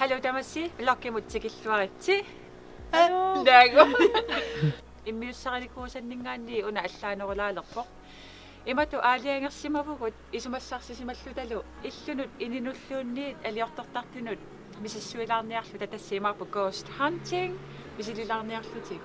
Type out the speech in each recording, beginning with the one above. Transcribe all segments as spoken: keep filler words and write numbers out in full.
Aluu tamassi, vlogimut tikilluaritsi. Aluu. Naagu. Immiussarinikuusanninngaanniit una allaanerulaalerpoq. Imatut aalajangersimavugut isumassarsisimalluta illunut ininulluunniit aliortortartunut misissuilaarniarluta, tassa imaappoq ghost hunting, misililaarniarlutik.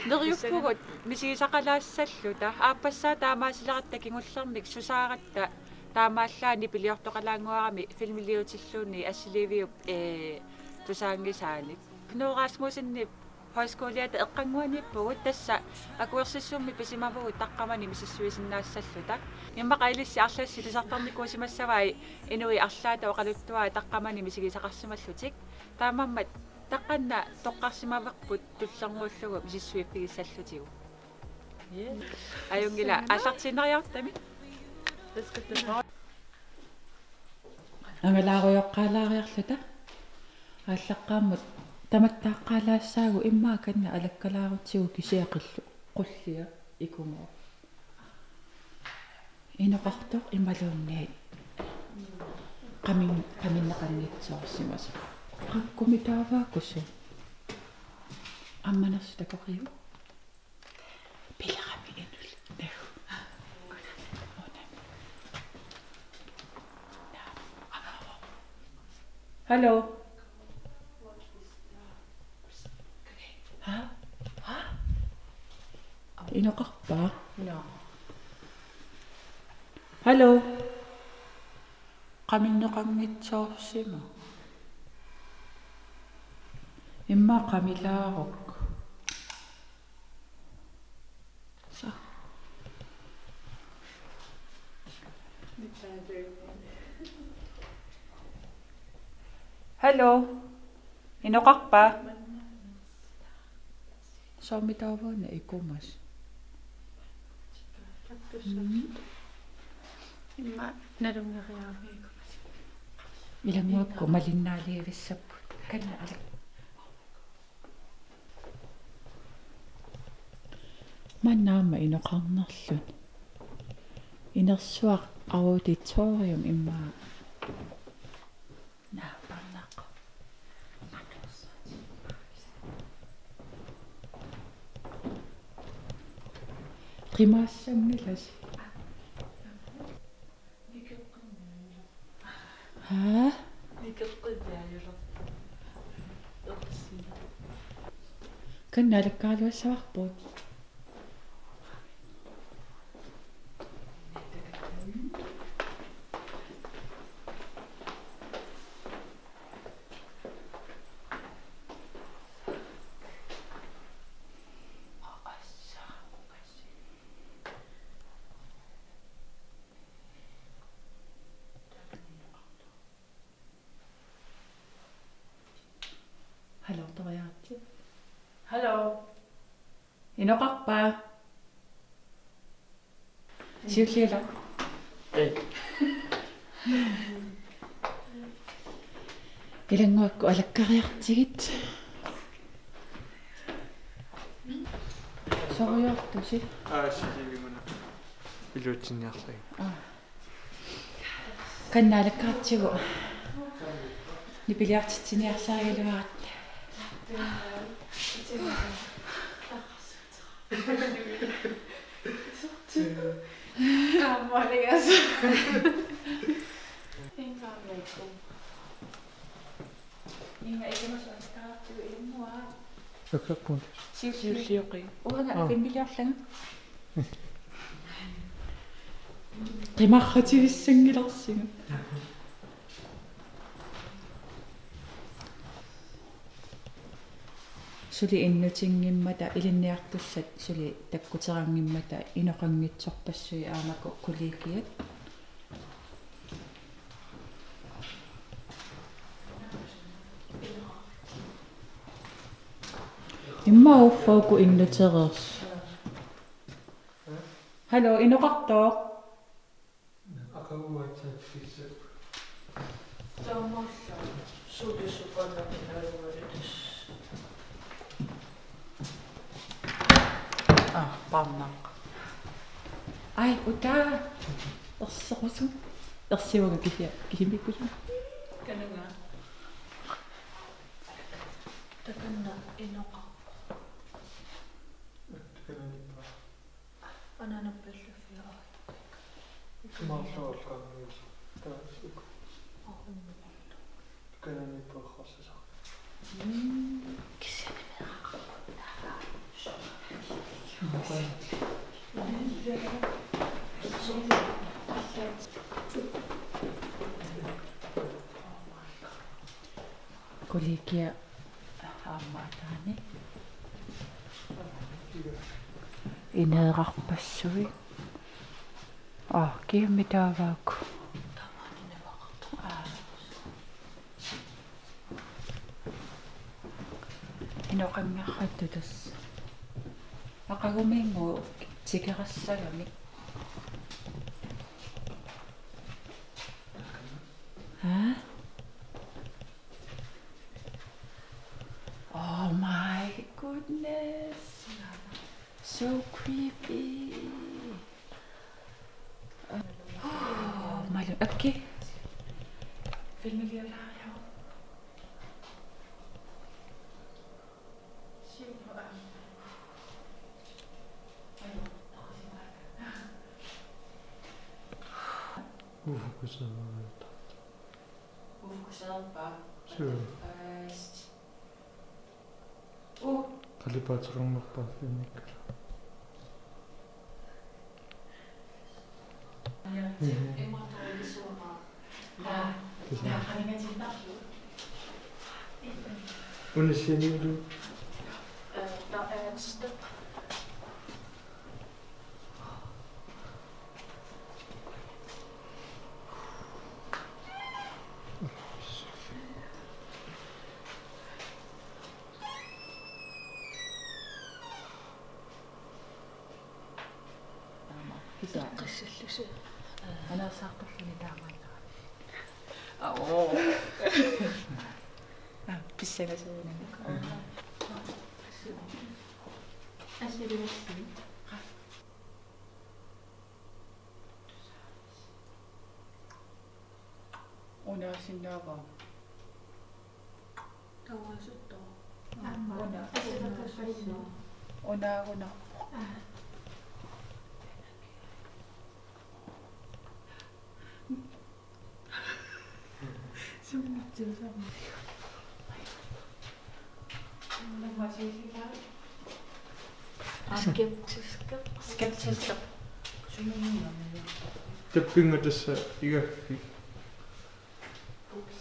Neriuppugut misigisaqalaassalluta, aappassaa taamaasileratta kingullermik susaaratta taamaallaat nipiliortoqalaannguarami filmiliutilluunniit assiliiviup, ee, tusaanngisaanik. Knud Rasmussenip højskoliata eqqannguaniippugut, tassa akuersissummik pisimavugut taqqamani misissuisinnaassalluta. Immaqa ilissi arlassi tusartarnikuusimassavai inuit arlaata oqaluttuaat taqqamani misigisaqarsimallutik. Taamaammat taqqanna toqqarsimavarput tullinnguullugu misissuiffigissallutigu. Yes. Ajunngilaq, aallartiinnariartami. Angalaarujoqqaalaariarluta. Aallaqqaammut tamattaaqqaalaassaagut, immaqa kanna alakkalaarutigu kisiat qillu-, qullia ikumooq. Inoqartoq imaluunniit qamin-, qaminneqanngitsoorsimasoq. Qakkumitaavaakusu. Ammanersu takoqiu. Pilerami inul. Nagu. Hallo. Ha? Ha? Inoqarpa? No. Hallo. Qaminneqanngitsoorsima. Immaqa qamilaaruk. Så. Hallo. Inoqarpa? Soormitaava una ikumasoq? Mm. Immaqa nalunngeriarami. Ilanngukku malinnaalivissapput. Kanna ala. Maanna aamma inoqarnerluni. Inersuaq auditorium immaqa naaparnaq. Qimaassanngilasi. Haa? Kanna alakkaraluassavarput. Hallo, toriaratsi. Hallo. Inoqarpa? Siulliullugu. Ei. Ilannguakku alakkariartigit. Sorujoortusi? Aa, sivimuna. Iluatsinniarlugit. Aa. Kanna alakkaratsigu. Nipiliartitsiniarsarigaluaratta. Aamma aligas. Inga ikumasoq alakkaratsigu ilannguaq. Akkakkut. Siulliullioqi. Uanga. Aa. Filmiliorlanga. Qimarratigissanngilarsigu. Suli innutinngimmat ilinniartussat suli takkuteranngimmata inoqanngitsorpassuit aamma kollegiat. Immaqa uffa uku innutereersoq. Hallo, inoqartoq. Aqaguaatsaat fissap. Taamaallaat sulisupanerinaluaritas. Aa, paarnaq. Ai, utaa. Ersequsuk. Ersiuga kisia-, kisimiikkusunga. Takanna inoqarpoq. Takanna inoqarpoq. Anaanappalluffiga. Sumaarluarlu qaangiusu. Taasuk. Aa, immaqa. Takanna inoqarsisaa. Mm. Kisianni meeraqarpoq. Kollegia aamma ataani. Ineerarpassuit. Aa, kiummi taavaakku. Aa. Inoqanngarrattu tassa. Aqagumiinnguit tikerassagami. Haa? Oh my goodness. So creepy. Oh, malu. Okay. Filmilialaariaruk. Ufokusaarpa. Ufokusaarpa. Suu. Fast. Uh. Qalipaateqarnerpaaffiunngikkulu. Mhm. Una sianigalugu. Aamma. Itaqqissillusi. Anaassaartulluni taamaannerani. Aa, oo. Aa, pissangasuunagu. Assigilassi. Unaasinnaavaa. Tauasutto. Aamma. Una. Assigilassi. Unaagunarpoq. Aa. Summitsiusarmi. Skeptisk. Skeptisk. Tappinga tassa igaffik. Ups.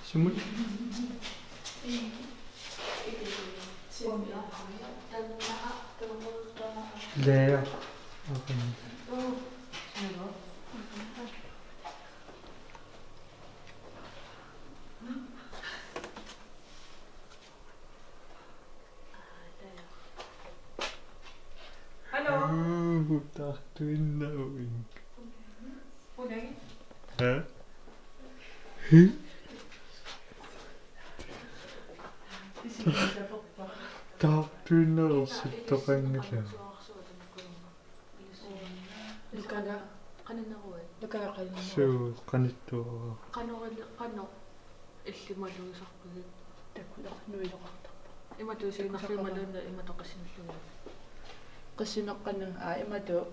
Sumut? Lærer. Okay. Hallo. Uu, taartuinnaruk. Unagi. Haa? Hi? Taartuinnaruk sittoqanngilaq. Lukanga, qaninneruit? Lukanga qaninneruit. Suu, qanittuaraq. Qanorili-, qanoq illit malugisarpigit? Takuneq nuisoqartarpoq. Imatut siunnerfiumaluunniit imatut qissinillugit? Qissimeqqananga, aa, imatut.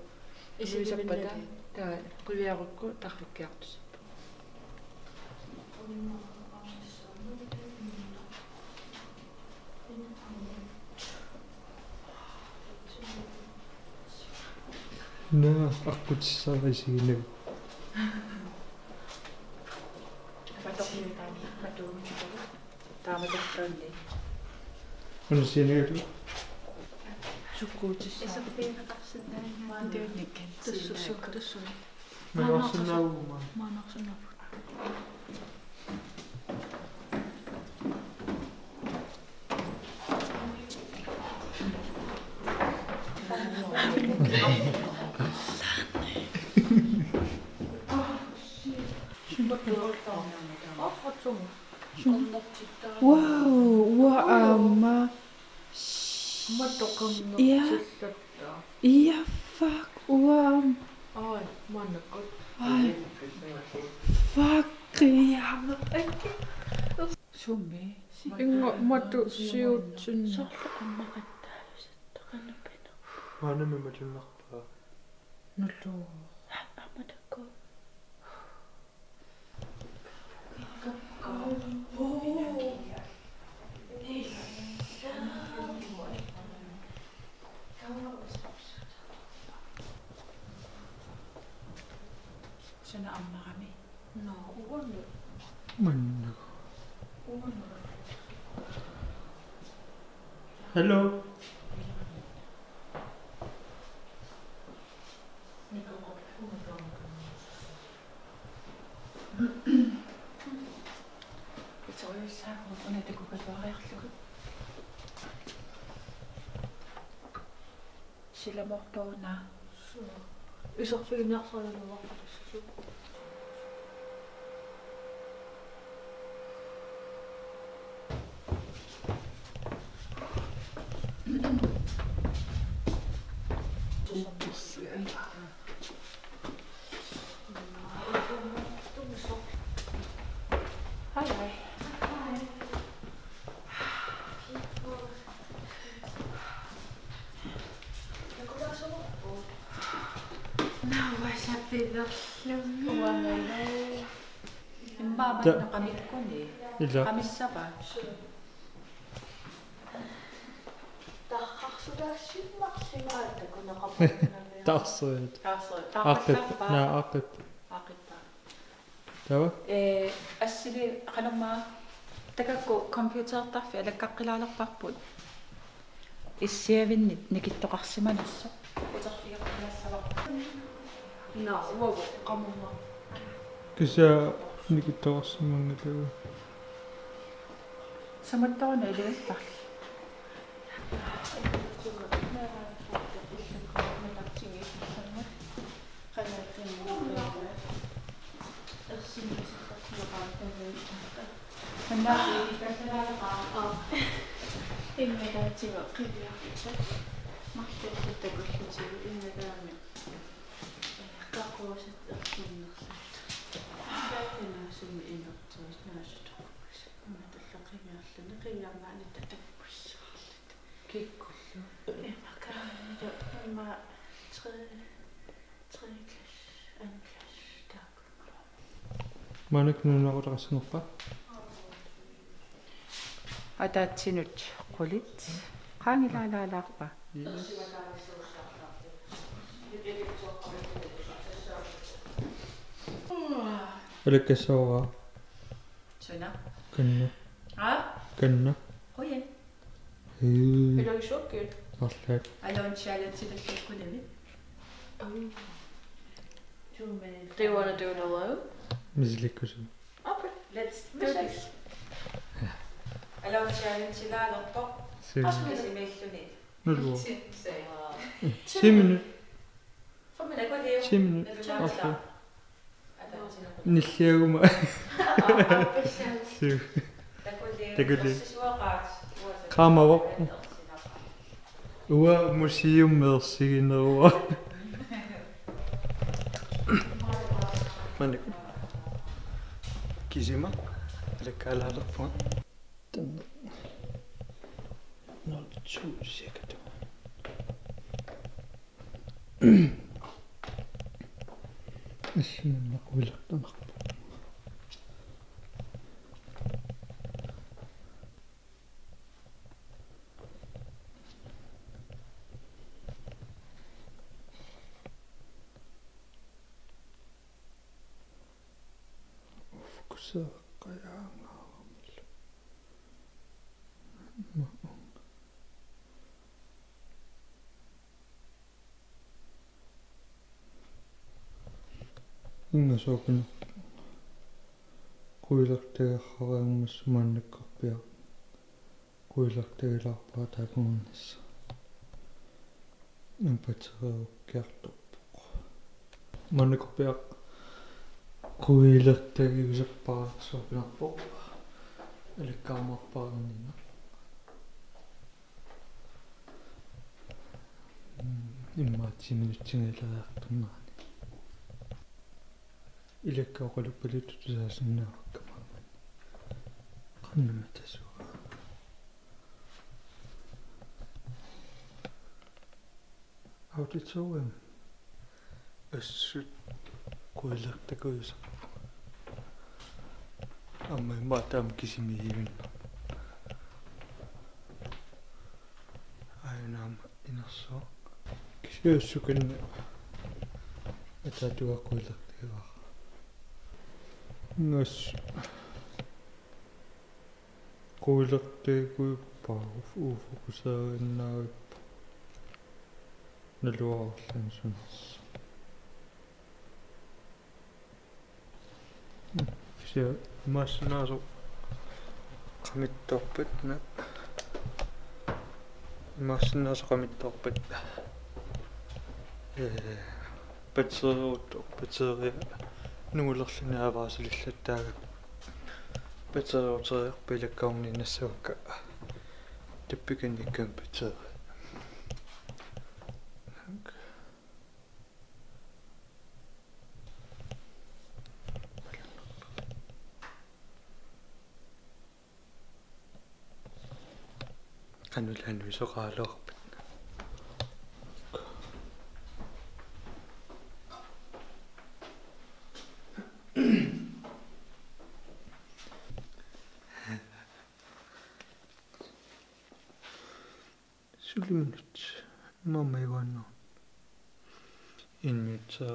Isigivinnali. Nuisappata, taa, qiviarukku tarrikkiartussappat. Naa, aqqutissara isiginnagit. Taamatorluunniit. Una sianigalugu. Sukkuutissaq. Iserfigineqarsinnaanngilaq. Tunngavikkami. Tussussuu, tussuuna. Maluarsinnaavugut. Maluarsinnaavugut. Wow, uanga aamma. Aamma toqannertillatta. Ia, fuck, uanga aamma. Ai, maannakkut. Ai. Fuck, ia. Sumi. Inga matu siutsinni. Soorlu ammaqattaalusittaqanupina. Maanami matunnarpaa. Nullu. Aamma takku. Suna ammarami. No, uunnu. Manna. Uunnu. Hello. Isorujussuaq una takukatuariarlugu. Silamoortoruna. Suu. Iserfiginiarsarigaluarput tassa. Hej, hej. Nauasapilerlunga. Uangalu. Immaqa Ta- manna qamikkuni. Ila. Qamissava. Tarrarsugaassimmarsimaat takuneqarpunga. Tarsuit. Tarsu-, Aaqqip-, tarrarsugaa. Naa, aaqqip-. Aaqqippa. Taava? Ee, assili qanormaa takakku computertarfik alakkaqqilaalerparput. Issiavinnit nikittoqarsimanersoq. Uterfigeqqilaassavara. Naa, uagut qamunga. Kisianni nikittoqarsimanngilaq. Samattoruna ilivistarli. Manna. Aa. Innalaatigut qiviarluta. Marlullu takullutigu innalaami. Qaquusat erlunnerluta. Taakkunani sumi inertuut naasut toqukkusut. Imatullu qiviarluni qiviarnaani tatakkussaarluta. Kikkullu? Imakaanilu ima tre, tre klasse, anden klasse, taakku. Maannakkut nunaqqutaqassanerpa? Ataatsinut qulit. Qaangilaalaalaarpa? Yes. Alakkassaavara. Suna? Kanna. Aa? Kanna. Qujan. Hee. Ilagisuukkit? Arlaat. Alone challenge-illuakkunimi. Do you wanna do it alone? Misilikkusuk. Okay, let's do this. Alone challenge-ilaalerpoq. Suu. Asmik imilluni. Nulua. Ti-, se-, ti minut. Takuliu. Ti minut. Nalunaaqutaq. Arlaat. Nilliaguma. Suu. Takuliu. Takuliu. Qaamavoq. Uanga museummi ersigineruara. Maannakkut. Kisima. Alakkaalaarpunga. Taanna. Nul to cirka to. Assut maanna quilertanarpoq. Ufkuseeqqajaangaaramillu. Inga soorunami. Quilertagarrariarmat maannakkorpiaq. Quilertagilaarpara taakkununnissaq. Aamma batteriukkiartorpoq. Maannakkorpiaq Kuilertagiusarpara, soorunarpoq alakkarumaarpara. Mm, immaqa ti minutsinnga ileriartornerani. Ilakka oqaluppaluttoq tusaasinnaavakkama. Qanimut tassunga. Auditorium. Assut kuilertagiusarpoq. Aamma immaqa taama kisimiivinnarpoq. Aajuna aamma inersuaq. Kisianni assukanna ataatungaa kuilertagivara. Assut kuilertagiguippara, uf-, ufokuseerinnavippoq. Naluara arlaannik sunersoq. Kisianni imaassinnaasoq qamittoorpat, na-, imaassinnaasoq qamittoorpat. Ee, batteriut, batteria nungulerluni avaasilillataagami. Batteriuteriarput, ilakkarniit nassavakka tappikannikkami batteria. Qanoq ilaanni pisoqaraluarpat? Suli minut. Immaqa ivaannaq. En minut, så.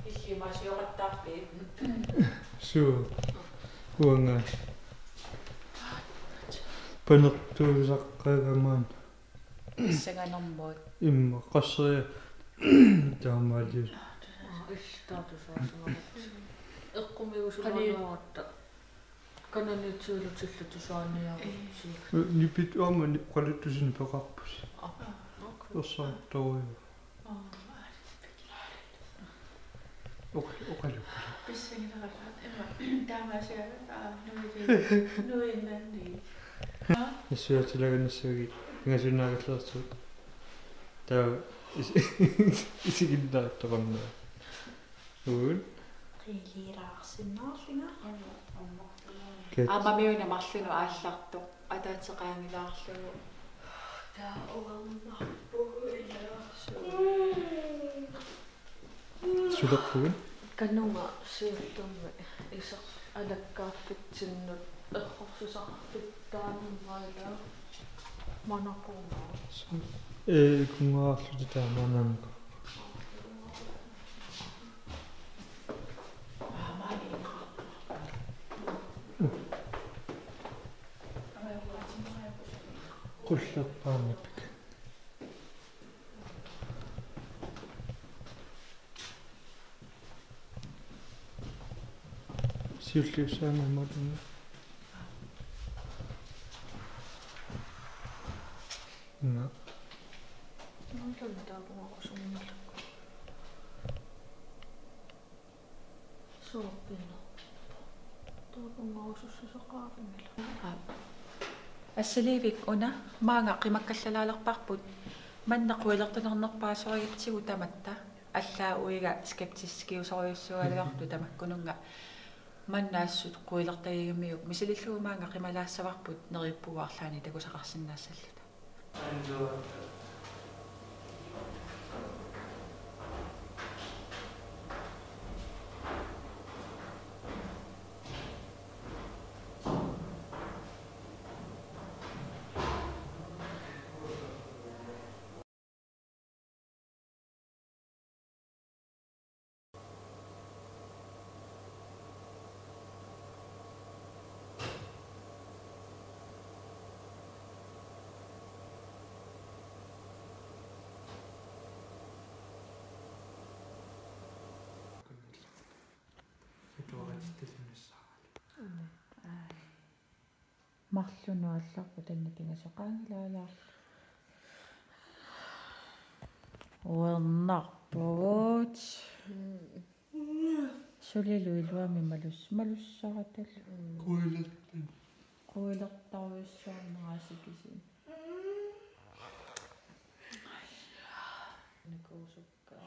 Illimaasioqattaarpit? Suu. Uanga. Panertuusaqqaagama. Pissanganermut. Immaqa qasseriarluta taamaaliorlunga. Aa, illit taava tusaasuarpit. Eqqumiusulaaratta. Kananiitsialutillu tusaaniarutsi. Nipit aamma ni-, oqaluttusineq peqarpusi. Aa, okay. Ersaartorujuk. Aa, aa. Oq-, oqalukkulu. Pissangilerallartoq. Immaqa taamaasiagut, aa, nuili-, nuinnanni. Aa? Nassuiaatilaarnissagit pingasuinnaagallarsiuk. Taava is-, isiginnaartoqarnera. Uut. Qiililaarsinnaarlunga. Kat. Aamma Miuna marlunut aallartoq ataatsip qaangilaarlugu. Taava uannarpugut ilaa. Sulerpugut. Kanunga siullermik iser-, alakkaaffitsinnut errorsusaqarfittaanummaala manaqumaa. Ee, ikungaarluta taamaannaanngikkaluarput. Qullerpaamik. Siulliussaanngimmat. Nga. Nuntan taapungarusunngilakka. Soorpinerpoq. Taapungarusussuseqarfigilaq. Aa. Assiliivik, una maanga qimakkallalaalerparput. Manna quilertunernerpaasorigatsigu tamatta. Allaat uiga skeptiskiusorujussuugaluartoq tamakkununnga. Manna assut quilertagigamiuk misilillugu maanga qimalaassavarput, neriuppugut arlaannik takusaqarsinnaassalluta. Marlunut aallarpoq, taanna pingasut qaangilaalaarlugu. Uernarpugut. Sulilu iluamik malus-, malussaratal. Kuilertut. Kuilertarujussuarnera sikisimi. Nikuusukkaa.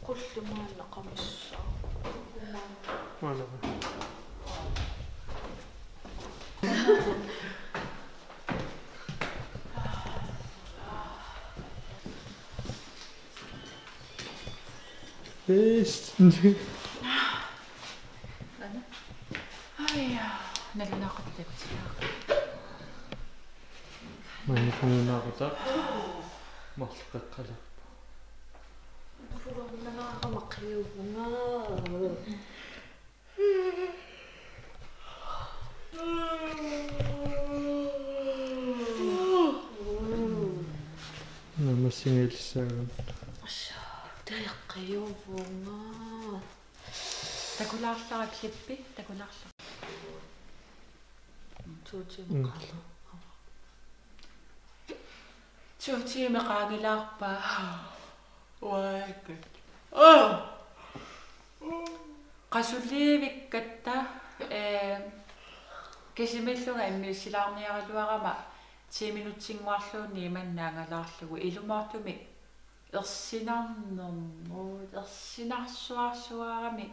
Qullumaanna qamissaa. Maanava. Best. Aja, nalunaaqutaq takusiaq. Maanna nalunaaqutaq. Marloqeqqalerpoq. Nalunaaqutaq qiuvunga. Naammassigaluassaagut. Assa, tajaqqajuvunga. Takulaarlara klippi, takulaarlara. To timer. Mm. Qaangilaarpaa. To timer qaangilaarpaa. Uaakka. Aa! Qasuliivikkatta, ee, kisimiillunga immiussilaarniaraluarama ti minutsinnguarluunniit imannaangalaarlugu ilumoortumik ersinarnermut, ersinarsuarsuarami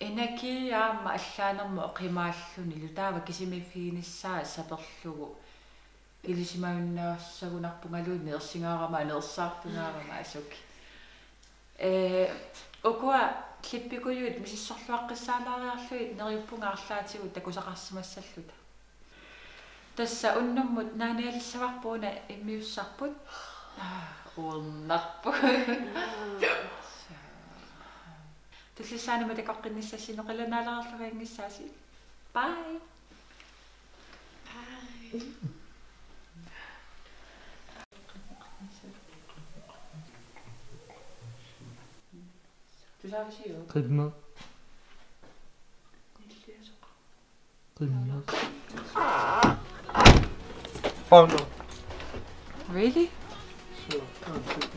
energi aamma allaanermut oqimaallunilu taava kisimiiffiginissaa saperlugu. Ilisimajunnaassagunarpungaluunniit ersingaarama aneersaartungaarama asuki. Ee, ukua klippikujuit misissorluaqqissaalaariarlugit neriuppunga arlaatigut takusaqarsimassalluta. Tassa unnummut naanialissavarput una immiussarput. Aa, uernarput. Tullissaanut takoqqinnissassinnik qilanaalaarlunga ingissaasi. Bye. Bye. Tusaavisiuk? Qimma. Qimma. Oh no. Really? Sure. Can't keep it.